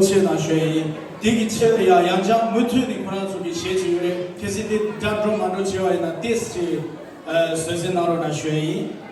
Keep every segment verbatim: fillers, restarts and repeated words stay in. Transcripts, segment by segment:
ཆེད་ནང་ཞུ་ཡ་ཡིན། དེ་གི་ཆེད་དུ་ཡང་ཡང་བསྐྱར་མུ་མཐུད་ནས་ཁོ་རང་ཚོ་གི་བྱེད་ཀྱི་ཡོད་རེད། གལ་སྲིད་དེ་འདྲ་འགྲོ་མ་འགྲོ་བྱས་པ་ཡིན་ན་ཏོག་ཙམ་ཅིག་བཟོད་བསྲན་གནང་རོགས་གནང་ཞུ་ཡ་ཡིན།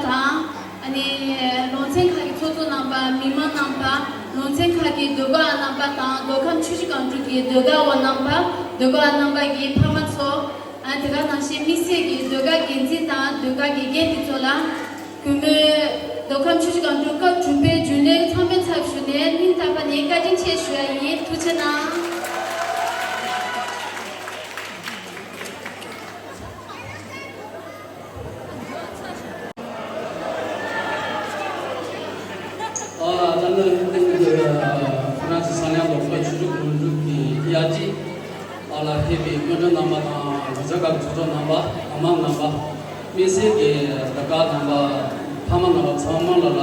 དང་། ཨ་ནི་ལོ་ཚན་ཁག་གི་ཚོགས་གཙོ་རྣམ་པ། མི་མང་རྣམ་པ། ལོ་ཚན་ཁག་གི་ཟློས་གར་བ་རྣམ་པ་དང་། མདོ་ཁམས་ཆུ་བཞི་སྒང་དྲུག་གི་ཟློས་གར་བ་རྣམ་པ། ཟློས་གར་བ་རྣམ་པ་གི་ཕ་མ་ཚོ། ཨ། དེ་ག་ནང་བཞིན་དམིགས་བསལ་གྱི་ཟློས་གར་འགན་འཛིན་དང་ཟློས་གར་དགེ་རྒན་དེ་ཚོ་ལ། གུས་མོས་མདོ་ཁམས་ཆུ་བཞི་སྒང་དྲུག་སྐབས་དྲུག་པའི་རྒྱུན་ལས་ཚང་མའི་ཚབ་ཞུས་ནས་སྙིང་ཐག་པ་ནས་བཀའ་དྲིན་ཆེ་ཞུ་ཡ་ཡིན། ཐུགས་རྗེ་གནང་། ཨ། ད་ནི་ཁོ་རང་ཚོ་ས་གནས་ལོ་ཁ་ཆུ་བཞི་སྒང་དྲུག་གི་དབྱར་སྐྱིད་ཨ་ལ་ཕེབས་པའི་སྐུ་མགྲོན་རྣམ་པ་དང་། ལོ་ཚན་ཁག་གི་ཚོགས་གཙོ་རྣམ་པ། ཕ་མ་རྣམ་པ། དམིགས་བསལ་གྱི་ཟློས་གར་རྣམ་པ། ཕ་མ་རྣམ་པ་ཚང་མ་ལ་ལ།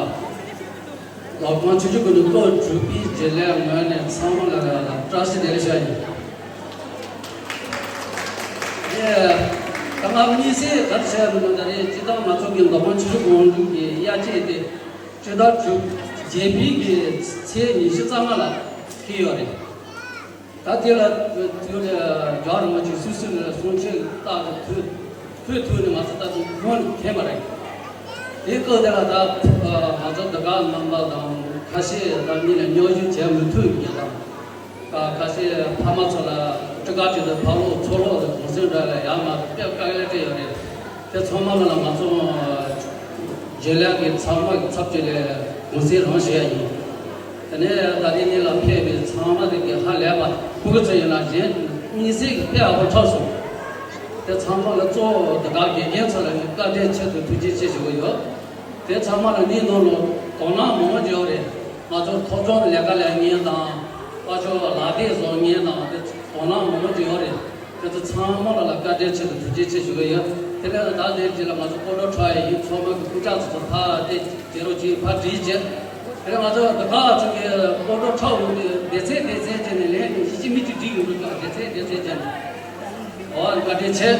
ལོ་ཁ་ཆུ་བཞི་སྒང་དྲུག་སྐབས་དྲུག་པའི་རྒྱུན་ལས་ངོས་ནས་ཚང་མ་ལ་ལ་བཀྲ་ཤིས་བདེ་ལེགས་ཞུ་ཡ་ཡིན། ཨེ། ད་ང་དམིགས་བསལ་ག་རེ་བཤད་ཡོད་ན། ད་རེས་སྤྱིར་བཏང་ང་ཚོ་གི་མདོ་ཁམས་ཆུ་བཞི་སྒང་དྲུག་གི་དབྱར་སྐྱིད་དེ་སྤྱི་ཟླ་དྲུག་བརྒྱད་པའི་གི་ཚེས་ཉི་ཤུ་རྩ་ལྔ་ལ་འཁེལ་ཡོད་རེད། ད་དེ་ལ་དེ་ལ་རྒྱལ་བ་རིན་པོ་ཆེ་སོ་སོ་ལ་གསུང་ཆོས་བཏབ་སྟེ་ཐུགས་ཐུགས་ཐུགས་ནས་ང་ཚོ་ད་དུང་ཁོང་ནས་འཐེན་པ་རེད། དེའི་སྐབས་དེ་ལ་ད་ང་ཚོ་ཟློས་གར་རྣམ་པ་དང་ཁ་ཤས་ད་གཉིས་ནས་མཉམ་ཞུགས་བྱེད་མི་ཐུབ་མཁན་དང་། ཁ་ཤས་ཕ་མ་ཚོ་ལ་སྤྲི་དཀར་བྲིས་ཏེ་ཕ་ལོག་ཚུར་ལོག་དེ་གུང་སེང་འདྲ་ལ་ཡར་མར་དེ་དཔེ་དཀའ་ལས་སྤྲད་ཡོད་རེད། དེ་ཚང་མ་ལ་ང་ཚོ་རྒྱུན་ལས་ཀྱི་ཚང་མ་གི་ཚབ་བྱས་ནས་གུང་སེང་རང་ཞུ་ཡ་ཡིན། དེ་ནས་ད་ལྟའི་གནས་ལ་ཕེབས་པའི་ཚང་མ་དེ་གི་ཧ་ལས་པ་ཕྲུ་གུ་ཚོ་ཡིན་ན་གཞན་དམིགས་བསལ་གྱི་དཔེ་ཡག་པོ་འཁྲབ་སོང་། དེ་ཚང་མ་ལ་གཙོ་བོ་ཟློས་གར་དགེ་རྒན་ཚོ་ལ་ངས་བཀའ་དྲིན་ཆེ་དང་ཐུགས་རྗེ་ཆེ་ཞུ་གི་ཡོད། དེ་ཚང་མ་ལ་འདིའི་ནང་ལ་དོ་སྣང་མང་པོ་བྱས་ཡོད་རེད། ང་ཚོ་ཐོབ་ཐང་ལས་ཀ་ལས་མཁན་དང་། དཔལ་འབྱོར་ལག་དེབ་བཟོ་མཁན་དང་། དེ་དོ་སྣང་མང་པོ་བྱས་ཡོད་རེད། དེ་ཚོ་ཚང་མ་ལ་ལ་བཀའ་དྲིན་ཆེ་དང་ཐུགས་རྗེ་ཆེ་ཞུ་གི་ཡོད། དེ་ནས་ད་དེ་རྗེས་ལ་ང་ཚོ་སྐོར་བྲོ་འཁྲབ་ཡ་ཡིན། ཚང་མ་གི་སྐུ་ཕྱག་ཚོ་ཕར་དེ་དེ་རུ་ཅིག་ཕར་བསྒྲིགས་བྱས། དེ་ནས་ང་ཚོ་འདི་ག་ཚོ་གི་སྐོར་བྲོ་འཁྲབ་ཡོང་དུས་སྡེ་ཚན་སྡེ་ཚན་བྱས་ནས་ལན་གཅིག་གཅིག་མི་གཅིག་བསྒྲིགས་ཡོང་དུས་སྡེ་ཚན་སྡེ་ཚན་བྱས་ནས། ཨོ་བཀའ་དྲིན་ཆེ།